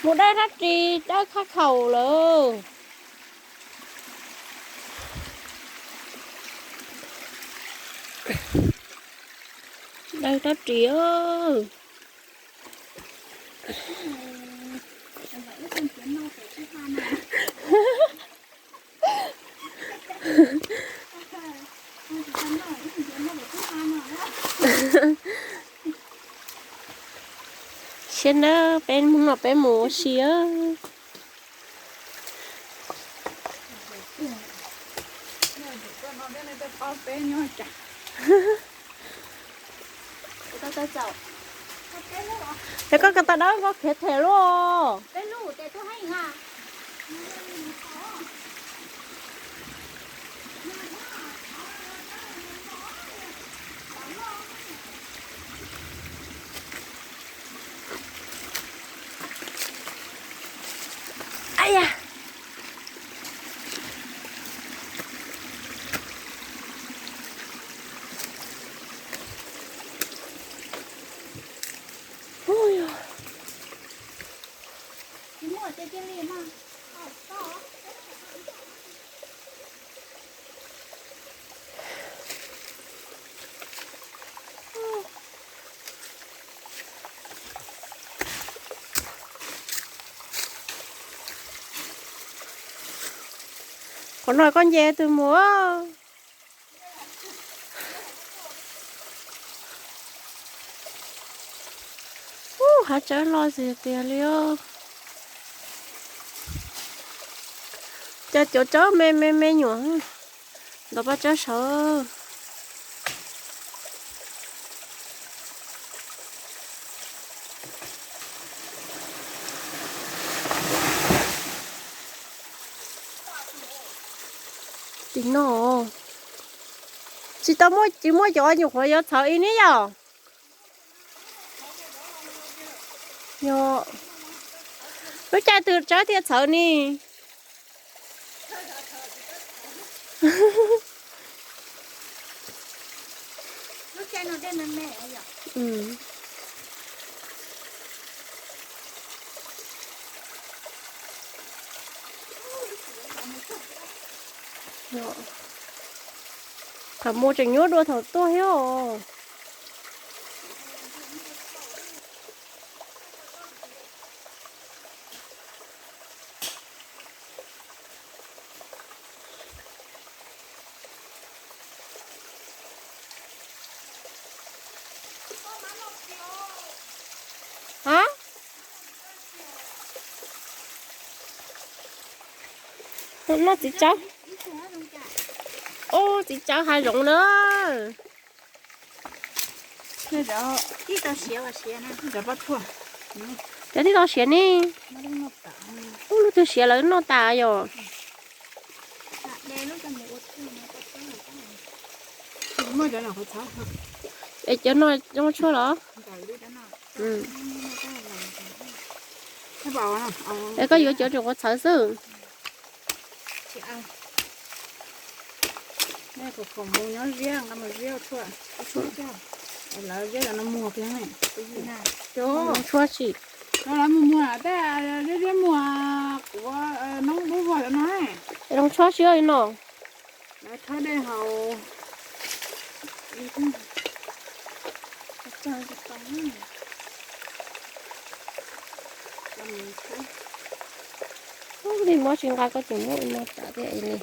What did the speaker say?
Mus dawb dab tsi, dawb khab khaum lawm. Dawb dab tsi. Siab na, peb hnub no peb mus ua si. Es koj ko taw dawb koj khiav them luaj. Ai ya. Ui, qhov no koj nce twg mus? Ub, hav tsawb loj tiag tiag li os. Cas cov tsawb me me me nyuam ntawm paj tsawb saud. Tim no tsis tau muaj, tsis muaj cov nyuam qhuav yuav txhawv ib ne yom. Yog lub caij twg tsawb thiaj txhawv ni. Thaum mus tseem nyuaj dua thaum tuaj thiab os. Hab, noj txiv tsawb. Ub, txiv tsawb hav zoov na. Cov tib tau siav ne. Ub, lub twg siav lawv noj tas yom. Es cov no zoo tshuaj los? Es koj yuav cov tseem qhuav txhawv xwb. Tshuaj tsis. Zoo tshuaj siab li no. Ub, li muab tsis nqa koj tseem muab ua no tas thiab li.